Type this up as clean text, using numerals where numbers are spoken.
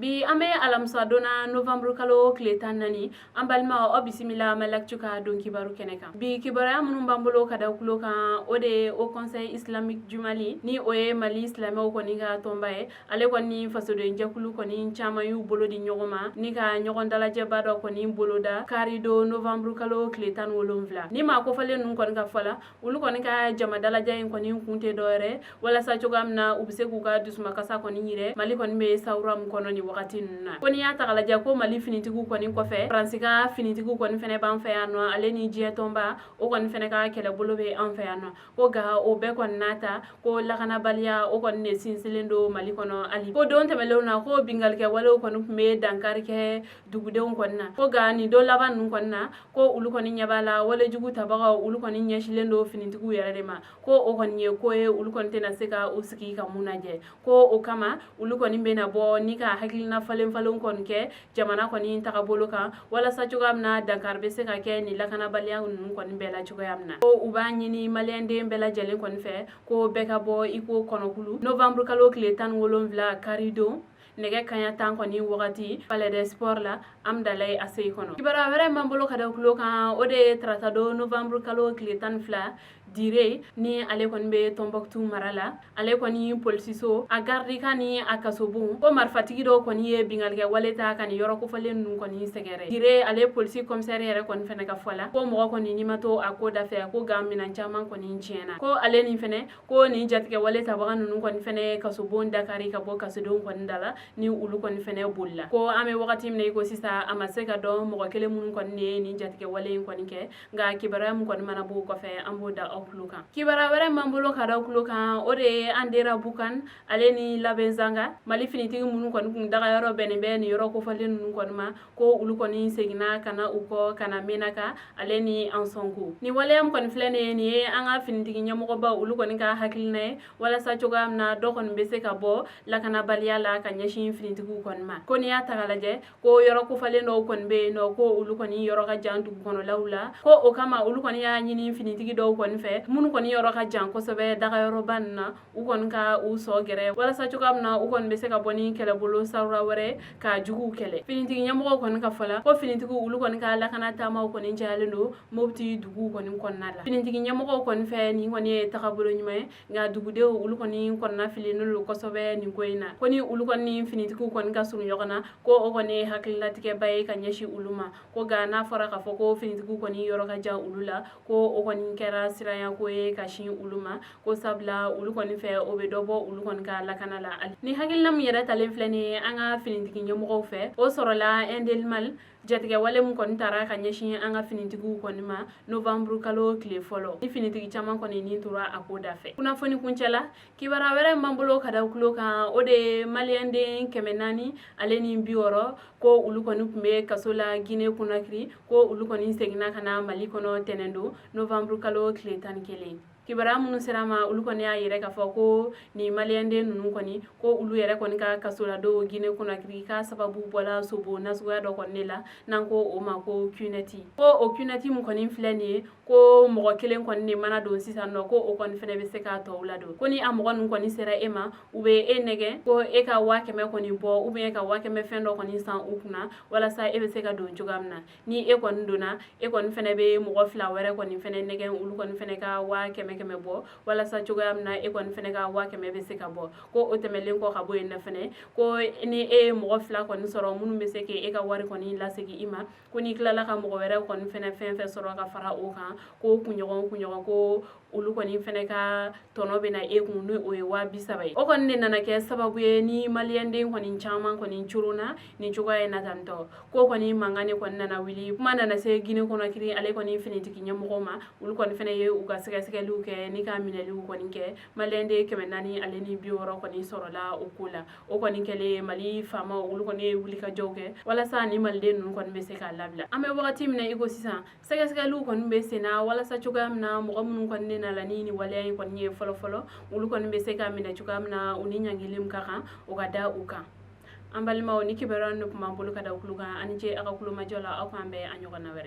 Bi an bɛ alamisa don na, novembre kalo tile 14. An balimaw, aw bisimila Maliactu ka don kibaru kɛnɛ kan. Bi kibaruya minnu b'an bolo ka da kulo kan, o de ye Haut Conseil Islamique du Mali, ni o ye Mali silamɛw kɔni ka tɔnba ye, ale kɔni fasoden jɛkulu kɔni caman y'u bolo di ɲɔgɔn ma ni ka ɲɔgɔn dalajɛba dɔ kɔni boloda kari don, novembre kalo tile 17. Ni maa kofɔlen ninnu kɔni ka fɔ la, olu kɔni ka jama dalajɛ in kɔni kun tɛ dɔwɛrɛ walasa cogoya min na u bɛ se k'u ka dusumakasa kɔni yɛrɛ Mali kɔni bɛ sawura min kɔnɔ ni wagati ninnu na. Ko n'i y'a ta k'a lajɛ, ko Mali finitigiw kɔni kɔfɛ, Faransi ka finitigiw kɔni fɛnɛ b'an fɛ yan nɔ, ale ni diɲɛ tɔnba o kɔni fɛnɛ ka kɛlɛbolo bɛ an fɛ yan nɔ. Ko nka o bɛɛ kɔni n'a ta, ko lakanabaliya o kɔni de sinsinlen don Mali kɔnɔ hali. Ko don tɛmɛnlenw na, ko binkalikɛ walew kɔni tun bɛ dankari kɛ dugudenw kɔni na. Ko nka nin don laban ninnu kɔni na, ko olu kɔni ɲɛ b'a la, walejugu tabagaw olu kɔni ɲɛsilen don finitigiw yɛrɛ de ma. Ko o kɔni ye ko ye olu kɔni tɛna se ka u sigi ka mun lajɛ. Ko o kama olu kɔni bɛna bɔ ni ka hakilina falen falen kɔni kɛ jamana kɔni tagabolo kan, walasa cogoya min na dankari bɛ se ka kɛ nin lakanabaliya ninnu kɔni bɛɛ la cogoya min na. Ko u b'a ɲini maliyɛnden bɛɛ lajɛlen kɔni fɛ ko bɛɛ ka bɔ i ko kɔnɔkulu novembre kalo tile 17, kari don, nɛgɛ kaɲa 10 kɔni wagati, Palais des Sports la, Amdalaye ACI kɔnɔ. Kibaruya wɛrɛ b'an bolo ka da kulo kan, o de ye tarata don, novembre kalo tile 12, Dire, ni ale kɔni bɛ Tɔnbɔkutu mara la, ale kɔni polisiso a garidikan ni a kasobon, ko marifatigi dɔw kɔni ye binkalikɛ wale ta ka nin yɔrɔ kofɔlen ninnu kɔni sɛgɛrɛ. Dire ale polisi commissaire yɛrɛ kɔni fɛnɛ ka fɔ la, ko mɔgɔ kɔni ni ma to a ko da fɛ, ko nka minɛn caman kɔni tiɲɛna. Ko ale nin fɛnɛ, ko nin jatigɛ wale tabaga ninnu kɔni fɛnɛ kasobon dakari ka bɔ kasodenw kɔni da la, ni olu kɔni fɛnɛ bolila. Ko an bɛ wagati min na i ko sisan, a ma se ka dɔn mɔgɔ kelen minnu kɔni ye nin jatigɛ wale in kɔni kɛ. Nka kibaruya min kɔni mana b'o kɔfɛ, an b'o da aw tulo kan. Kibaruya wɛrɛ b'an bolo ka da aw tulo kan, o de ye Andera Bukan ale ni Labenzanga, Mali finitigi minnu kɔni kun dagayɔrɔ bɛnnen bɛ nin yɔrɔ kofɔlen ninnu kɔni ma, ko olu kɔni seginna ka na u kɔ ka na Menaka ale ni Ansɔnko. Ni waleya min kɔni filɛ nin ye, nin ye an ka finitigi ɲɛmɔgɔbaw olu kɔni ka hakilina ye, walasa cogoya min na dɔ kɔni bɛ se ka bɔ lakanabaliya la ka ɲɛsin finitigiw kɔni ma. Ko n'i y'a ta k'a lajɛ, ko yɔrɔ kofɔlen dɔw kɔni bɛ yen nɔ, ko olu kɔni yɔrɔ ka jan dugu kɔnɔlaw la. Ko o kama olu kɔni y'a ɲini finitigi dɔw kɔni fɛ, minnu kɔni yɔrɔ ka jan kosɛbɛ dagayɔrɔba ninnu na, u kɔni ka u sɔ gɛrɛ, walasa cogoya min na u kɔni bɛ se ka bɔ ni kɛlɛbolo sawura wɛrɛ ka juguw kɛlɛ. Finitigi ɲɛmɔgɔw kɔni ka fɔ la, ko finitigiw olu kɔni ka lakana taamaw kɔni cayalen don Mopti duguw kɔni kɔnɔna la. Finitigi ɲɛmɔgɔw kɔni fɛ, nin kɔni ye tagabolo ɲuman ye, nka dugudenw olu kɔni kɔnɔna fililen don kosɛbɛ nin ko in na. Ko ni olu kɔni ni finitigiw kɔni ka surun ɲɔgɔn na, ko o kɔni ye hakililatigɛba ye ka ɲɛsin olu ma. Ko nka n'a fɔra k'a fɔ ko finitigiw kɔni yɔrɔ ka jan olu la, ko o kɔni kɛra siranyako ye ka sin olu ma, ko sabula olu kɔni fɛ, o bɛ dɔ bɔ olu kɔni ka lakana la. Ni hakilina min yɛrɛ talen filɛ nin ye an ka finitigi ɲɛmɔgɔw fɛ, o sɔrɔla Indelmal jatigɛ wale min kɔni taara ka ɲɛsin an ka finitigiw kɔni ma novembre kalo tile fɔlɔ, ni finitigi caman kɔni ni tora a ko da fɛ. Kunnafoni kuncɛ la, kibaruya wɛrɛ b'an bolo ka da kulo kan, o de ye maliyɛnden 460, ko olu kɔni tun bɛ kaso la Guinée Conakry, ko olu kɔni seginna ka na Mali kɔnɔ tɛnɛn don, novembre kalo tile 11. Kibaruya minnu sera ma, olu kɔni y'a yɛrɛ k'a fɔ ko nin maliyɛnden ninnu kɔni, ko olu yɛrɛ kɔni ka kasoladon Guinée Conakry ka sababu bɔla sobo nasuguya dɔ kɔni de la, n'an ko o ma ko cunette. Ko o cunette min kɔni filɛ nin ye, ko mɔgɔ kelen kɔni de mana don sisan nɔ, ko o kɔni fɛnɛ bɛ se k'a tɔw ladon. Ko ni a mɔgɔ ninnu kɔni sera e ma, u bɛ e nɛgɛ ko e ka 100 000 kɔni bɔ, ou bien e ka 100 000 fɛn dɔ kɔni san u kunna, walasa e bɛ se ka don cogoya min na. Ni e kɔni donna, e kɔni fɛnɛ bɛ mɔgɔ fila wɛrɛ kɔni fɛnɛ nɛgɛ, olu kɔni fɛnɛ ka 100 100 bɔ, walasa cogoya min na e kɔni fɛnɛ ka 100 000 bɛ se ka bɔ. Ko o tɛmɛlen kɔ ka bɔ yen nɔ fɛnɛ, ko ni e ye mɔgɔ fila kɔni sɔrɔ minnu bɛ se k'e ka wari kɔni lasegin i ma, ko n'i tilala ka mɔgɔ wɛrɛ kɔni fɛnɛ fɛn fɛn sɔrɔ ka fara o kan, ko kunɲɔgɔn kunɲɔgɔn, ko olu kɔni fɛnɛ ka tɔnɔ bɛ na e kun, ni o ye 30 000 ye. O kɔni de nana kɛ sababu ye ni maliyɛnden kɔni caman kɔni coronna nin cogoya in na tantɔ. Ko kɔni mankan de kɔni nana wuli, kuma nana se Guinée Conakry ale kɔni finitigi ɲɛmɔgɔw ma. Olu kɔni fɛnɛ ye u ka sɛgɛsɛgɛliw kɛ ni ka minɛliw kɔni kɛ. Maliyɛnden 460 kɔni sɔrɔla o ko la. O kɔni kɛlen, Mali faamaw olu kɔni ye wulikajɔw kɛ walasa ni maliden ninnu kɔni bɛ se k'a labila. An bɛ wagati min na i ko sisan, sɛgɛsɛgɛliw kɔni bɛ sen na walasa cogoya min na mɔgɔ minnu kɔni de nana ni nin waleya in kɔni ye fɔlɔ fɔlɔ, olu kɔni bɛ se ka minɛ cogoya min na, u ni ɲangili min ka kan, o ka da u kan. An balimaw, ni kibaruya ninnu tun b'an bolo ka da kulo kan. Ani ce aw ka kulomajɔ la. Aw k'an bɛn a ɲɔgɔnna wɛrɛ.